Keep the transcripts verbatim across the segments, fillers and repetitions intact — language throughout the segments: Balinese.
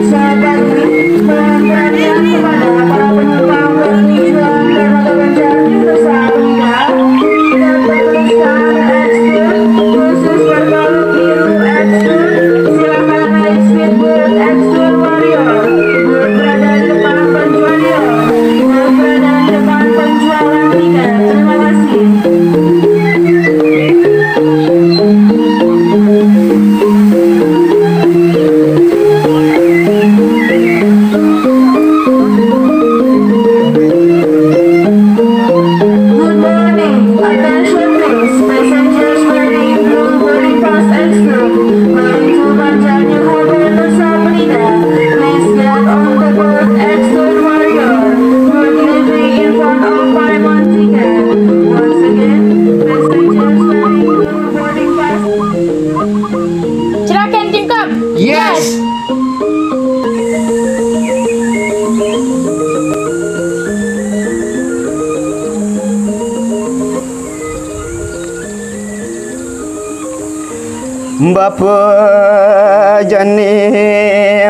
Sahabat, mohon perhatian kepada para penumpang bertujuan Dermaga Banjar Nusa Penida dan bertuliskan Extur khusus berbalut biru Extur. Silakan naik speedboat Extur Warrior. Boat berada di depan penjual. Boat berada di depan penjualan tiket. Terima kasih. Good morning. Attention please. Passengers wearing blue boarding pass Extur going to Banjar New Harbour Nusa Penida. Please get on the boat Extur Warrior for delivery in front of Paimon Ticket. Once again, passengers wearing blue boarding pass. Silakan tingkap. Yes. Bapa jani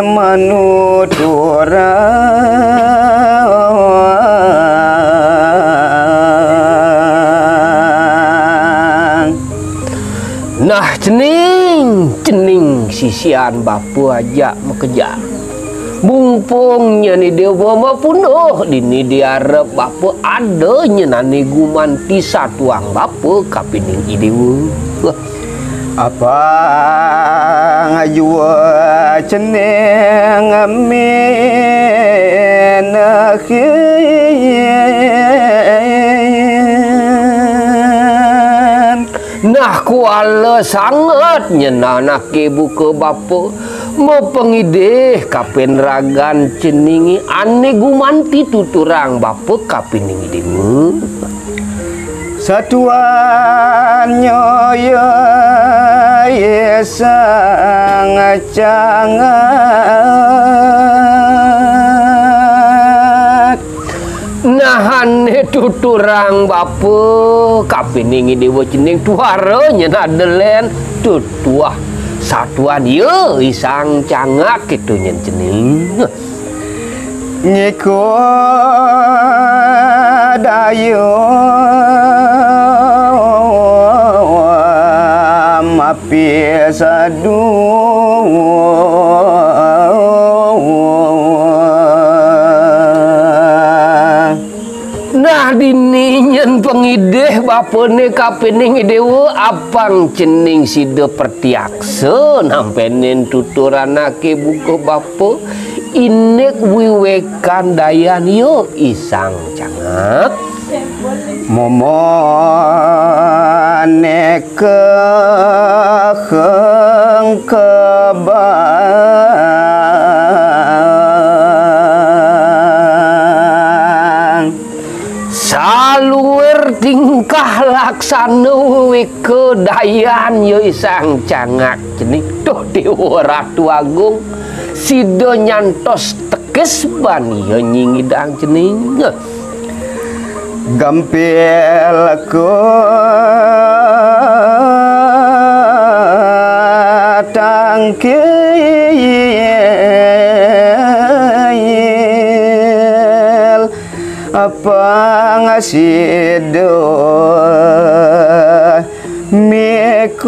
manuturang. Nah, cening, cening sisian bapa ajak makejang. Mumpung nyan i dewa mapunduh dini di arep bapa ada nyan ane gumanti satuang bapa kapining i dewa. Apang jua cening minahin. Nah, kuala sanget nyan anake buka bapa, mapangidih kapin ragan ceninge ane gumanti tuturang bapa kapining i dewa. Satuan nyoya Sang Cangak. Nah, ane tuturang bapa kapining i dewa cening tuara nyen ada len tutuah satuan ya I Sang Cangak itu nyen cening. Ngiku daya mapi saduh. Nah, dini nyen pangidih bapane kapining i dewa, apang cening sida pertiaksa nampenin tuturan anake buka bapa, indik wiwekan dayan ya I Sang Cangak. Momone kehengkebang. Saluir tingkah laksana weweka dayan ya I Sang Cangak cening. Duh Dewa Ratu Agung, sida nyantos tekis ban ya nyingidang cening. Gampil ku tangkil pangasida mikolihan.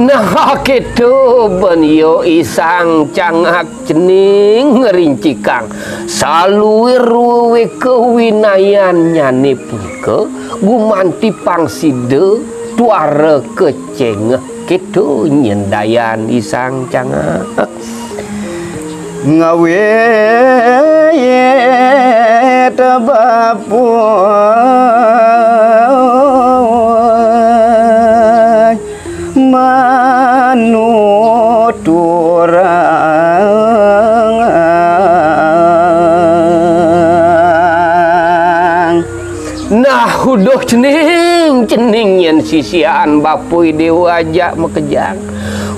Nah, keto ban ya I Sang Cangak cening ngrincikang saluir weweka winayannyane punika gumanti pang sida tuara kecengeh. Keto nyen dayan I Sang Cangak. Ngawit bapa manuturang. Duh cening, cening, nyén sisian bapa I Déwa ajak makejang.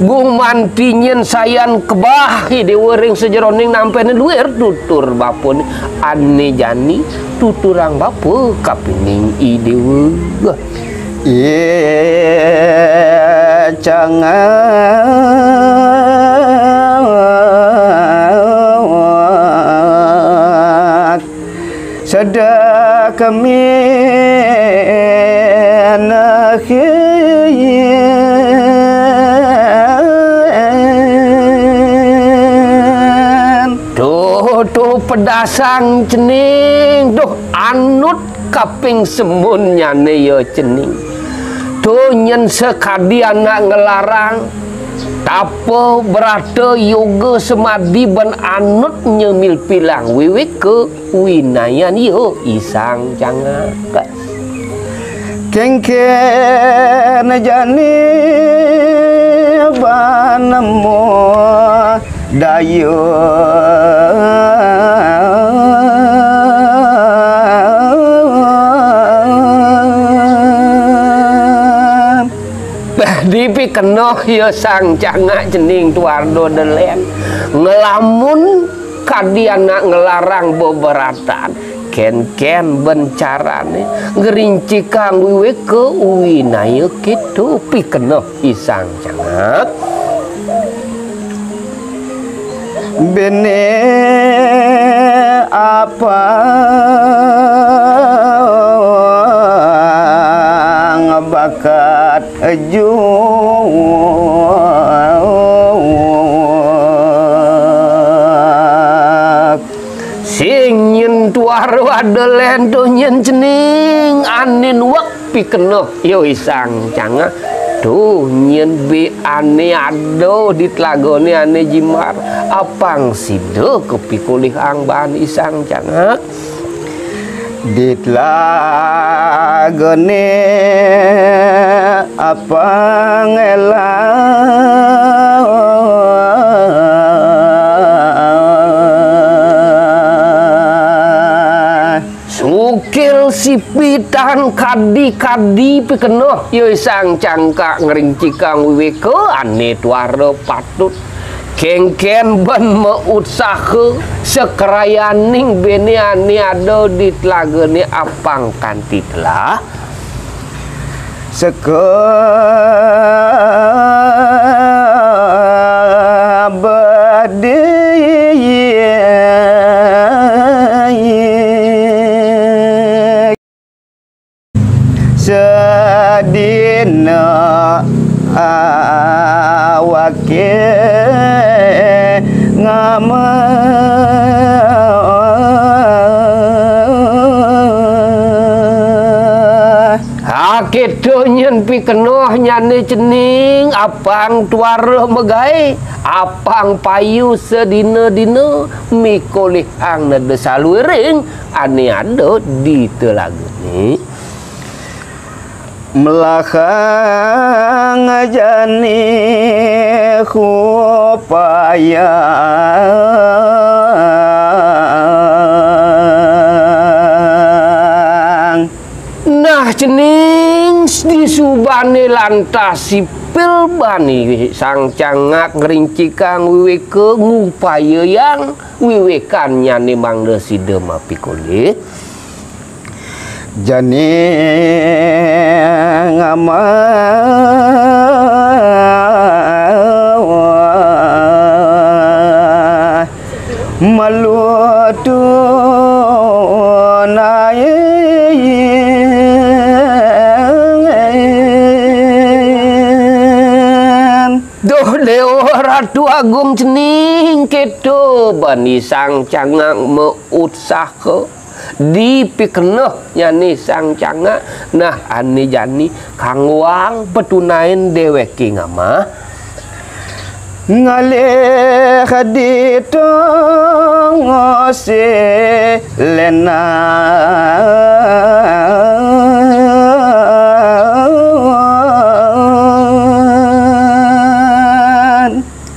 Gumanti nyén sayan kebah I Déwa ring sajeroning nampéné luir, tutur bapané, ané jani tuturang bapa kapining I Déwa. Iya cangak. Sedek keminahin. Duh, duh pedasang cening, duh anut kaping semunnyané ya cening. Duh nyén sakadi anak nglarang, tapa brata yoga semadi ban anut nyemilpilang wiwika winayan ya I Sang Cangak. Kéngkén jani ban nemu daya. Bah, dipikenoh ya Sang Cangak cening Tuarda Delen. Ngelamun kadi anak nglarang beberatan, kénkén ben carané ngrincikang wiwika winaya, kéto pikenoh I Sang Cangak. Béné apang bakat juak. Sing nyén Tuara Delen, duh nyén cening ané nuek pikenoh ya I Sang Cangak. Duh nyén bé ané ada di telagané ané jimbar, apang sida kapikolihang baan I Sang Cangak. Di telagané apang élah. Sukil sipitan kadi-kadi pikenoh ya I Sang Cangak ngrincikang wiwika ané tuara patut. Kénkén ben mautsaha sakrayaning béné ané ada di telagané apang kanti telah. Seka bedi sedina awaké ngamah. Akéto nyén pikenoh nyané cening, apang tuara magaé, apang payu sadina-dina, mikolihang neda saluiring ané ada di telagané. Melahang jani kupayang. Nah, cening disubané lantas sipil bani Sang Cangak ngrincikang wiwika ngupayayang wiwikannyané mangda sida mapikolih. Jani ngamah malu tunain. Duh Déwa Ratu Agung, cening kéto bani Sang Cangak mautsaha. Dipikenoh nyané Sang Cangak, nah, ané jani kanggoang patunain déwéké ngamah. Ngalih di tengah silenan.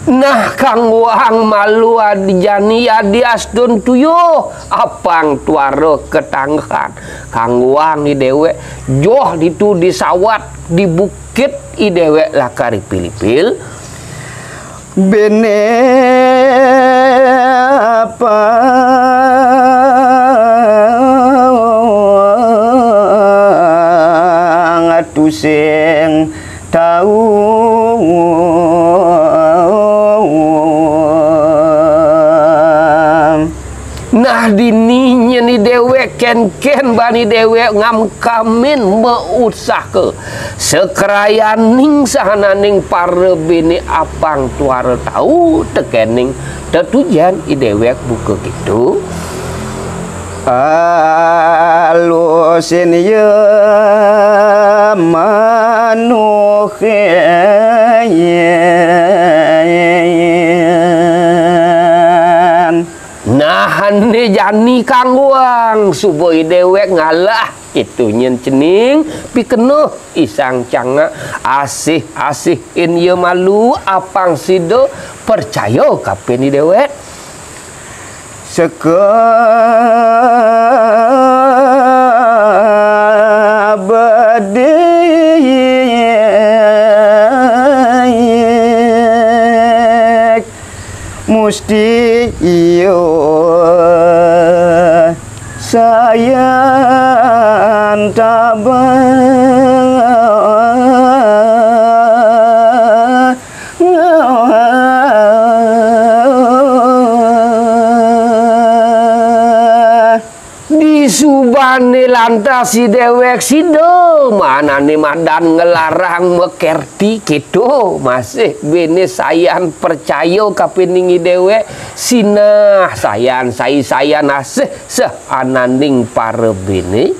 Nah, Kanggoang malu adi jani adi astun tuyuh apang tuara katanggehan. Kanggoang i déwék joh ditu di sawat di bukit i déwék lakar ipil-ipil. Béné apang tusing tau. Nah, dini nyén i déwék kénkén bani déwék ngamkamin mausaka sakrayaning sahananing para béné apang tuara tau tekéning tetujon i déwék buka kéto. Alusin ya manuhin. Nahané jani kanggoang suba i déwék ngalah. Itu nyén cening pikenoh i sang cangak asih-asihin ya malu apang sida percaya kapin i déwék. Seka bedik musti iya sayan tabah. Disubané lantas i déwék sida manané madan nglarang makerti kéto, masih béné sayan percaya kapining i déwék, sinah sayan sai sayan asih sahananing para béné.